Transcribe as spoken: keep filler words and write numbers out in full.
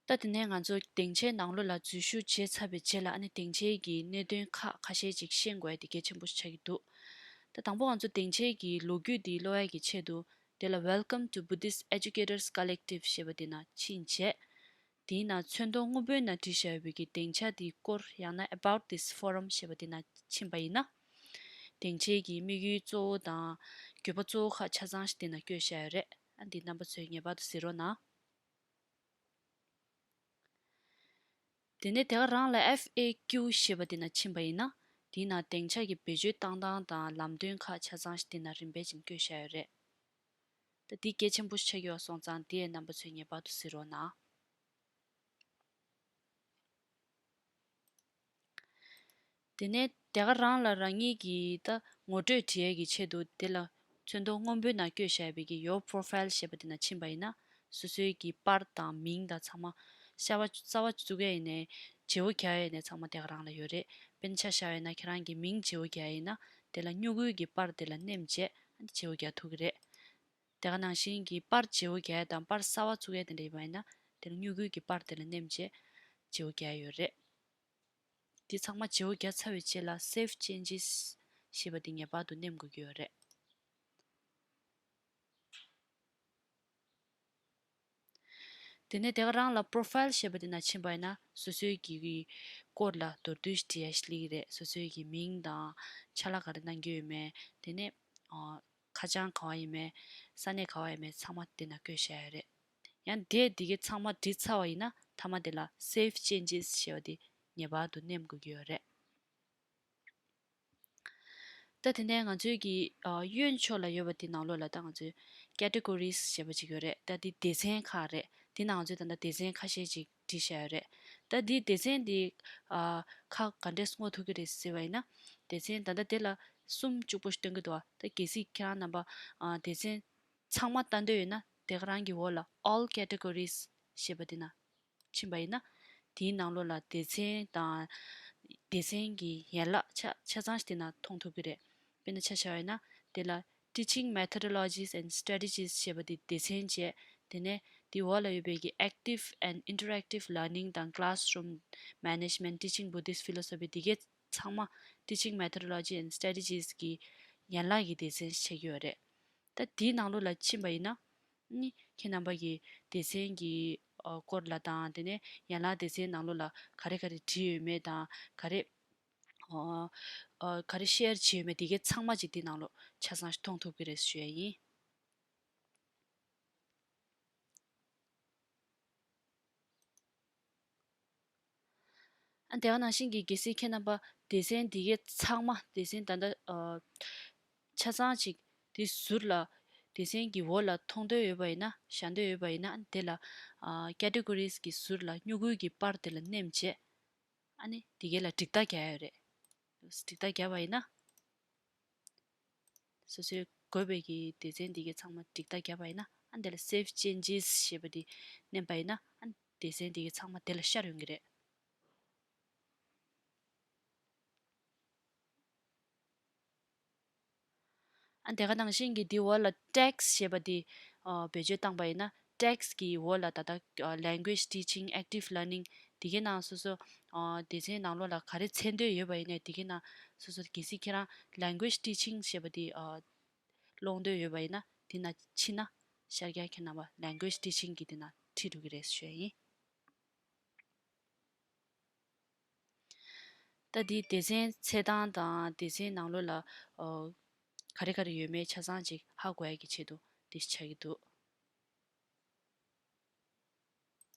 ད་དེ་ནས་ང་ཚོ་སྡིངས་ཆའི་ནང་ལོགས་ལ་འཛུལ་ཞུགས་བྱས་ཚར་བའི་རྗེས་ལ། ཨ་ནི་སྡིངས་ཆའི་གི་གནད་དོན་ཁག་ཁ་ཤས་ཅིག་ཤེས་དགོས་ཡ་དེ་གལ་ཆེན་པོ་ཞིག་ཆགས་ཀྱི་འདུག་ད་དང་པོ་ང་ཚོ་སྡིངས་ཆའི་གི་ལོ་རྒྱུས་འདི་ཀློག་ཡ་གི་ཆེད་དུ། དེ་ལ་Welcome to Buddhist Educators Collective ཞེས་པ་དེ་ནང་ཕྱིན་རྗེས། དེའི་ནང་ཚོན་མདོག་སྔོན་པོའི་ནང་བྲིས་བཞག་ཡོད་པའི་གི་སྡིངས་ཆ་དེའི་སྐོར། ཡང་ན་About This Forum ཞེས་པ་དེ་ནང་ཕྱིན་པ་ཡིན་ན། སྡིངས་ཆའི་གི་དམིགས་ཡུལ་གཙོ་བོ་དང་དགོས་པ་གཙོ་བོ་ཁག་ཆ་ཚང་ཞིག་དེ་ནང་བཀོད་བཞག་ཡོད་རེད། ཨ། འདི་རྣམ་པ་ཚོས་ངེས་པར་དུ་གཟིགས་རོགས་གནང་། དེ་ནས་དེ་ག་རང་ལ་F A Q ཞེས་པ་དེ་ནང་ཕྱིན་པ་ཡིན་ན། དེའི་ནང་སྡིངས་ཆ་གི་བེད་སྤྱོད་བཏང་སྟངས་དང་ལམ་སྟོན་ཁག་ཆ་ཚང་ཞིག་དེ་ནང་རིམ་པས་ཀྱིས་བཀོད་བཞག་ཡོད་རེད། ད་འདི་གལ་ཆེན་པོ་ཞིག་ཆགས་ཀྱི་ཡོད་སོང་ཙང་དེ་རྣམ་པ་ཚོས་ངེས་པར་དུ་གཟིགས་རོགས་གནང་། དེ་ནས་དེ་ག་རང་ལ་རང་ཉིད་ཀྱི་ད་ངོ་སྤྲོད་བྲིས་ཡས་ཀྱི་ཆེད་དུ། དེ་ལ་ཚོན་མདོག་སྔོན་པོའི་ནང་བཀོད་བཞག་པའི་གི་Your Profile ཞེས་པ་དེ་ནང་ཕྱིན་པ་ཡིན་ན། སོ་སོའི་གི་པར་དང་མིང་དང་ཚང་མ་གསལ་པོ་གསལ་པོ་བཙུགས་ཡས་ཡིན་ནའི། བརྗེ་པོ་རྒྱག་ཡས་ཡིན་ནའི་ཚང་མ་དེ་ག་རང་ལ་ཡོད་རེད། དཔེར་ན་ཆ་བཞག་པ་ཡིན་ན། ཁྱེད་རང་གི་མིང་བརྗེ་པོ་རྒྱག་ཡས་ཡིན་ན། དེ་ལ་སྨྱུ་གུའི་གི་པར་དེ་ལ་མནན་བྱས་བརྗེ་པོ་རྒྱག་ཐུབ་ཀྱི་རེད། དེ་ག་ནང་བཞིན་གྱི་པར་བརྗེ་པོ་རྒྱག་ཡས་དང་པར་གསར་པ་བཙུགས་ཡས་དེ་འདྲ་ཡིན་པ་ཡིན་ན། དེ་ལ་སྨྱུ་གུའི་གི་པར་དེ་ལ་མནན་བྱས་བརྗེ་པོ་རྒྱག་ཡས་ཡོད་རེད། འདི་ཚང་མ་བརྗེ་པོ་རྒྱག་ཚར་བའི་རྗེས་ལ་Save Changes ཞེས་པ་འདི་ངེས་པར་དུ་མནན་དགོས་ཀྱི་ཡོད་རེད། དེ་ནས་དེ་ག་རང་ལ་Profile ཞེས་པ་དེ་ནང་ཕྱིན་པ་ཡིན་ན། སོ་སོའི་གི་སྐོར་ལ་མདོར་བསྡུས་ཤིག་བྲིས་ཡས་ཤིག་སླེབས་ཀྱི་རེད། སོ་སོའི་གི་མིང་དང་། ཅ་ལག་ག་རེ་གནང་གི་ཡོད་མེད། དེ་ནས་ཨ། ཁ་བྱང་ག་པར་ཡིན་མེད། ས་གནས་ག་པར་ཡིན་མེད། ཚང་མ་དེ་ནང་བཀོད་བཞག་ཡོད་རེད། ཡང་དེ་དེ་གའི་ཚང་མ་བྲིས་ཚར་བ་ཡིན་ན། མཐའ་མ་དེ་ལ་Save Changes ཞེས་པ་དེ་ངེས་པར་དུ་མནན་དགོས་ཀྱི་ཡོད་རེད། ད་དེ་ནས་ང་ཚོའི་གི་ཨ། གཡོན་ཕྱོགས་ལ་ཡོད་པ་དེ་ནང་ལོགས་ལ་ད་ང་ཚོའི་Categories ཞེས་པ་ཅིག་ཡོད་རེད། ད་དེ་སྡེ་ཚན་ཁག་རེད། དེ་ནང་ང་ཚོས་ད་ལྟ་སྡེ་ཚན་ཁ་ཤས་ཅིག་བྲིས་བཞག་ཡོད་རེད། ད་དེ་སྡེ་ཚན་དེ་ཨ། ཁག་ག་འདྲས་སེ་སྔོག་ཐུབ་ཀྱི་རེད་ཟེར་བ་ཡིན་ན། སྡེ་ཚན་ད་ལྟ་དེ་ལ་གསུམ་གཅིག་པོ་ཞིག་སྟོན་གྱི་འདུག་པ། ད་གལ་སྲིད་ཁྱེད་རང་རྣམ་པ་ཨ། སྡེ་ཚན་ཚང་མ་ལྟ་འདོད་ཡོད་ན། དེ་ག་རང་གི་འོག་ལ་All Categories ཞེས་པ་དེ་ན་ཕྱིན་པ་ཡིན་ན། དེའི་ནང་ལོགས་ལ་སྡེ་ཚན་དང་། སྡེ་ཚན་གྱི་ཡན་ལག་ཆ་ཆ་ཚང་ཞིག་དེ་ན་མཐོང་ཐུབ་ཀྱི་རེད། དཔེར་ན་ཆ་བཞག་པ་ཡིན་ན། དེ་ལ་Teaching Methodologies and Strategies ཞེས་པ་དེ་སྡེ་ཚན་བྱས། དེ་ནས་དེའི་འོག་ལ་ཡོད་པའི་གི་Active and Interactive Learning དང་Classroom Management, Teaching Buddhist Philosophy དེ་གའི་ཚང་མ་Teaching Methodology and Strategies གི་ཡན་ལག་གི་སྡེ་ཚན་ཞིག་ཆགས་ཀྱི་ཡོད་རེད། ད་དེའི་ནང་ལོགས་ལ་ཕྱིན་པ་ཡིན་ན། ནི་ཁྱེད་རྣམ་པ་གིས་སྡེ་ཚན་གྱི་ཨ། སྐོར་ལ་དང་། དེ་ནས་ཡན་ལག་སྡེ་ཚན་ནང་ལོགས་ལ་ག་རེ་ག་རེ་བྲིས་ཡོད་མེད་དང་། ག་རེ་ཨ། ཨ། ག་རེ་ཤེར་བྱས་ཡོད་མེད། དེ་གའི་ཚང་མ་ཅིག་དེ་ནང་ལོགས་ཆ་ཚང་ཞིག་མཐོང་ཐུབ་ཀྱི་རེད་ཞུ་ཡ་ཡིན། ཨ། དེ་ག་ནང་བཞིན་གྱི་གལ་སྲིད་ཁྱེད་རྣམ་པ་སྡེ་ཚན་འདི་གའི་ཚང་མ། སྡེ་ཚན་ད་ལྟ་ཨ། ཆ་ཚང་ཅིག་དེ་ཟུར་ལ། སྡེ་ཚན་གྱི་འོག་ལ་མཐོང་འདོད་ཡོད་པ་ཡིན་ན། བཞག་འདོད་ཡོད་པ་ཡིན་ན། ཨ། དེ་ལ་ཨ། Categories གི་ཟུར་ལ་སྨྱུ་གུའི་གི་པར་དེ་ལ་མནན་བྱས། ཨ་ནི་དེ་གའི་ལ་འགྲིག་རྟགས་རྒྱག་ཡ་ཡོད་རེད། འགྲིག་རྟགས་བརྒྱབ་པ་ཡིན་ན། སོ་སོའི་དགོས་པའི་གི་སྡེ་ཚན་འདི་གའི་ཚང་མ་འགྲིག་རྟགས་བརྒྱབ་པ་ཡིན་ན། ཨ། འདི་ལ་Save Changes ཞེས་པ་འདི་མནན་པ་ཡིན་ན། ཨ། སྡེ་ཚན་འདི་གའི་ཚང་མ་དེ་ལ་ཤར་ཡོང་གི་རེད། ཨ། དེ་ག་ནང་བཞིན་གྱི་འདི་འོག་ལ་Tags ཞེས་པ་འདི་ཨ། བེད་སྤྱོད་བཏང་པ་ཡིན་ན། Tags གི་འོག་ལ་ད་ལྟ་ཨ། Language Teaching, Active Learning དེ་གའི་ནང་སོ་སོ་ཨ། སྡེ་ཚན་ནང་ལོགས་ལ་ག་རེ་འཚོལ་འདོད་ཡོད་པ་ཡིན་ནའི། དེ་གའི་ནང་སོ་སོ། གལ་སྲིད་ཁྱེད་རང་Language Teaching ཞེས་པ་འདི་ཨ། ཀློག་འདོད་ཡོད་པ་ཡིན་ན། དེ་ནང་ཕྱིན་ན་ཤར་རྒྱག་ཁྱེད་རྣམ་པ་Language Teaching གི་དེ་ནང་ཁྲིད་འགྲོ་གི་རེད་ཞུ་ཡ་ཡིན། ད་འདི་སྡེ་ཚན་འཚོལ་སྟངས་དང་། སྡེ་ཚན་ནང་ལོགས་ལ་ཨ། ག་རེ་ག་རེ་ཡོད་མེད་ཆ་ཚང་ཅིག་ཧ་གོ་ཡ་གི་ཆེད་དུ་དེ་ཆགས་ཀྱི་འདུག